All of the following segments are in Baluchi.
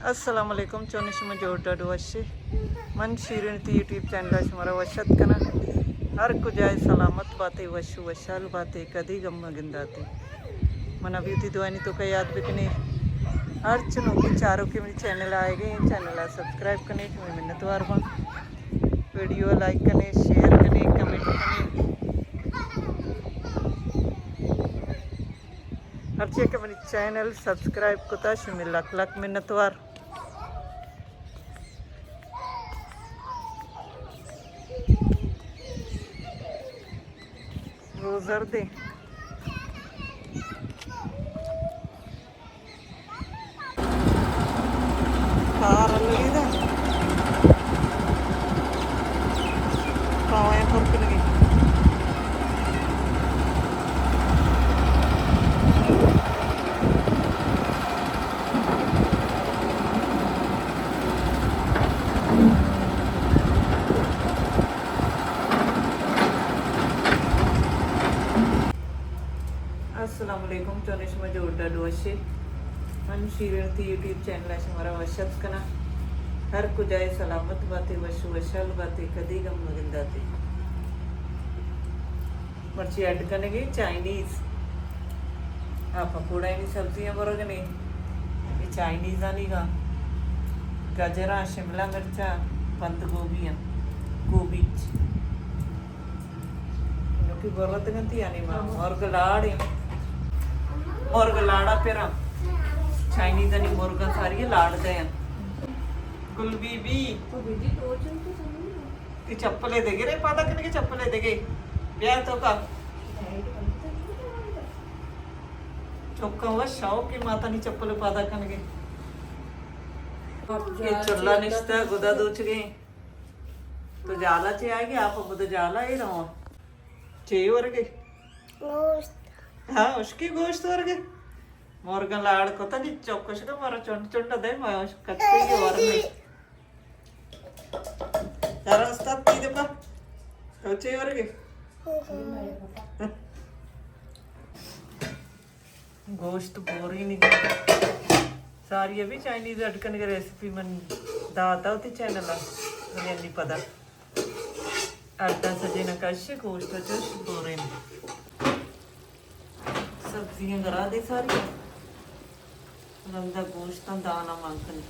السلام علیکم، چون شما؟ جوڑ ڈاڈ وش؟ من شیرین تی یوٹیوب چینل ءَ شمارا وش اتک کناں۔ ہر کجائے سلامت باتے، وش و وشحال باتے، کدی غم مگنداتے۔ من ابھی تی دعانی تو کا یاد بکنے۔ ہر چنو کی چارو کے منی چینل آئے گئے، چینل ءَ سبسکرائب کنے، شمئے منتوار باں۔ ویڈیو لائک کنے، شیئر کنے، کمنٹ کنے۔ ہرچی کہ منی چینل سبسکرائب کتا، شمئے لک لک منتوار۔ روزر دے۔ کار لگی دا۔ کاوائیں پر کنگی۔ السلام علیکم، چون شما؟ جوڑ ڈاڈ وش؟ من شیرین تی یوٹیوب چینل ءَ شمارا وش اتک کناں۔ ہر کجائے سلامت باتے، وش و وشحال باتے، کدی غم مگنداتے۔ مرچی اڈ کنگے چائنیز۔ آ پکوڑا نی سبزیاں برگنے۔ اے چائنیزانی گا۔ گجراں، شملہ مرچاں، بند گوبیاں، گوبیچ۔ انوکی برتگ انت یعنی ما مرگ لاڑ ایں۔ مرگ لاڑا پرا۔ چائنیزانی مرگاں ساری لاڑ دے انت۔ گل بی بی۔ تی چپلے دگرے پادا کنگے، چپلے دگے۔ بیا تو کا۔ چکاں و شوق کہ ماتانی چپل پادا کنگے۔ اے چلا نشتہ گدا دوچگے۔ تو جالا چے آئیگے؟ آپ بدا جالا اے رہو۔ چے ورگے؟ گوشت۔ ہاں، اشکی گوشت ورگے۔ مرگاں لاڑ کتا نی چوکش کا مارا چنڈ چنڈ دے، ما اش کچے ہی ورگے۔ ترا استاد تی دپا۔ تو چے ورگے؟ گوشت بورینی۔ ساری ابھی چائنیز اڈ کنگے ریسیپی من داتا ہوتی چینل ءَ۔ منی انی پدا۔ اڈا سجے نہ کش، گوشت چوش بورین۔ سبزیاں گرا دے ساری۔ رندا گوشتاں دانا مان کنی۔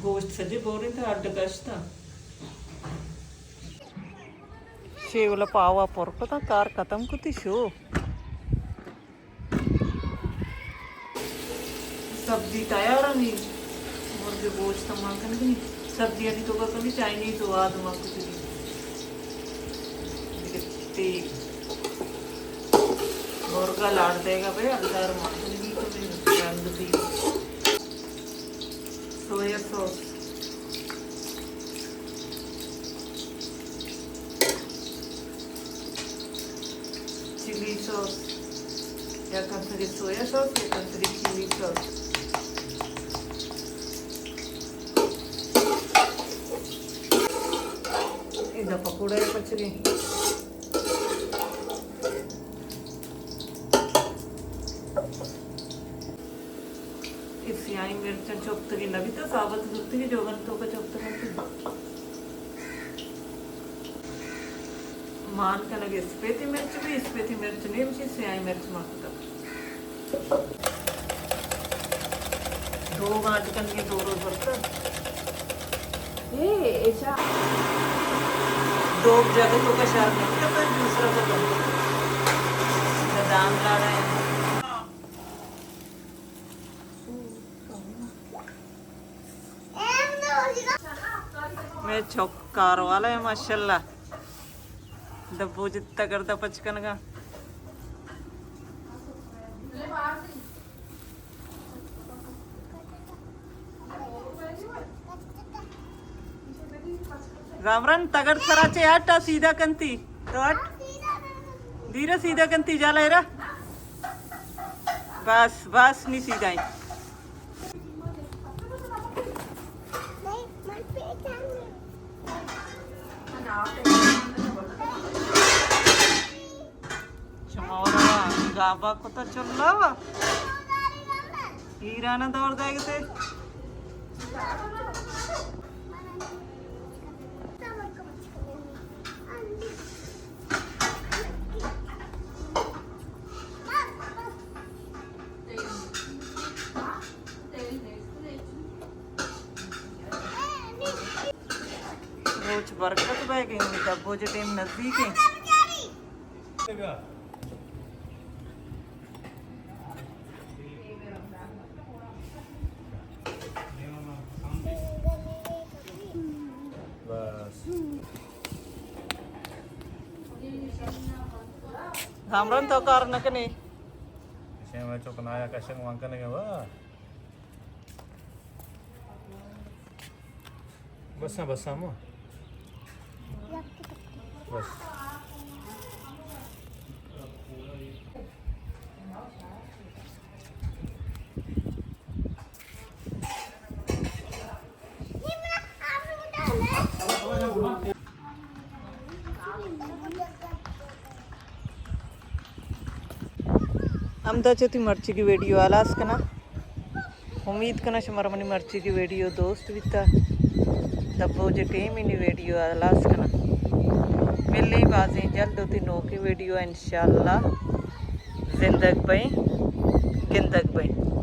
گوشت سجے بورین تا اڈ کشتا۔ شیولا پاوا پر کتا، کار ختم کتی شو۔ سبزی تیار انی۔ مرغ گوشت مان کنگی۔ سبزی انی تو کا کمی چائنیز واد مان کنگی۔ دگہ تیل۔ مرغا لاڑ دے گا بے، اندر مان کنگی کمی رنگ دی۔ Soya sauce. چلی سوس، یا کم سگے سویا سوس، یا کم سگے چلی سوس۔ ادا پکوڑا پچگے۔ اے سیاہیں مرچاں چپتگیں نہ بیتاں، ثابت زرتگیں جوگن توکا چپتگ انت۔ مان کنگ اسپیتی مرچ بی، اسپیتی مرچ نیم چی سیاہیں مرچ مان کتگ۔ دو گانٹ کنگی دو روز برتگ۔ اے، ایشا۔ دو جگہ توکا شر نہ کتگ، دوسرا جگہ۔ بادام لاڑا ہے۔ مئے چک کار والا ہے ماشاءاللہ۔ دبو جتا کرتا پچ کنگا۔ زامران تگڑ سرا چے ہٹ آ سیدھا کنتی۔ تو ہٹ۔ دھیرے سیدھا کنتی جالا ایرا۔ بس، بس نی سیدھا ہی۔ شما ورا گابا کتا چلا وا۔ ایران دور دے گتے۔ روچ برکت بہ گئی، دبو جے ٹیم نزدیک ہے۔ بس۔ کامران تو کار نہ کنے۔ اسے میں چوک نایا کشنگ وان کنے گا وا۔ بس، بس، ہم۔ بس۔ ہمدا چہ تئی مرچیگی ویڈیو ہلاس کناں۔ امید کناں شمارا منی مرچیگی ویڈیو دوست بیتا۔ دبو جے ٹیم انی ویڈیو ہلاس کناں۔ ملیں بازیں جلد وتی نوکیں ویڈیو انشاءاللہ۔ زندگ بئیں، گندگ بئیں۔